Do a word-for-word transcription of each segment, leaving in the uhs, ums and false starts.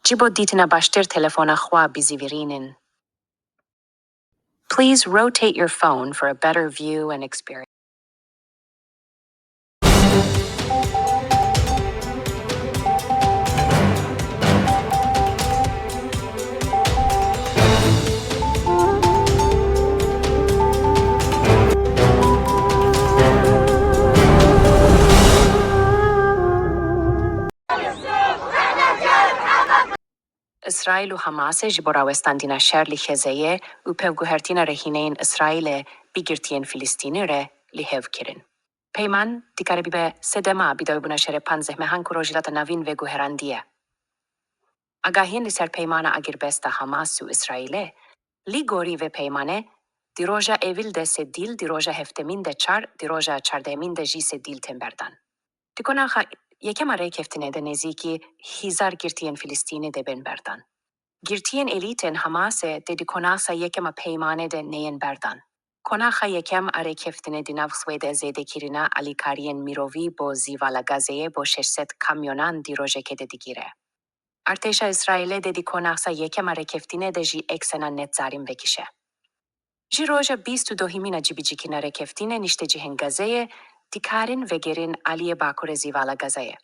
Ji bo dîtina baştir telefona xwe bizîvirînin. Please rotate your phone for a better view and experience. Îsraîl û Hamasê ji bo rawestandina şer li Xezeyê û pevguhertina rehîneyên Îsraîlê bi girtiyên Filistînî re li hev kirin. Peyman dikare bibe sedema bidawîbûna şerê panzdeh mehan ku Rojhilata Navîn veguherandiye. Agahiyên li ser peymana agirbest a Hamas û Îsraîlê, li gorî vê peymanê, di roja êvîl de sê dîl, di roja heftemîn de çar, di roja çardehemîn de jî sê dîl tên berdan. Di konaxa yekem a rêkeftinê de nêzîkî hîzar girtiyên Filistînî dê bên berdan. Girtiyên êlî tên Hamasê tê di konaxa yekem a peymanê de neyên berdan. Konaxa yekem a rêkeftinê di nav xwe de zêdekirina alîkariyên mirovî bo zîvala Gazeyê bo şeş sed kamyonan di rojekê de digire. Artêşa Îsraîlê dê di konaxa yekem a rêkeftinê de jî eksena net zarîn vekişe. Ji roja bîst û duhemîn a cîbicîkirina rêkeftinê niştecihên Gazeyê dikarin vegerin aliyê bakurê zîvala Gazeyê.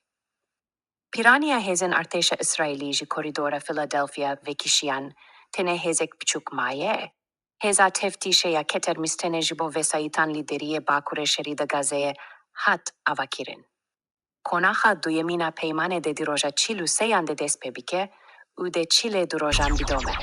Piraniya hêzên artêşa Îsraîlî ji korîdora Philadelphia vekişiyan tenê hêzek piçûk maye. Hêza teftîşê ya Keter Mistene ji bo vesayîtan li deriyê bakurê şerî de Gazeyê hat avakirin. Konaxa duyemîn a peymanê dê di roja çil û seyan de dest pê bike û dê çil û du rojan bidome.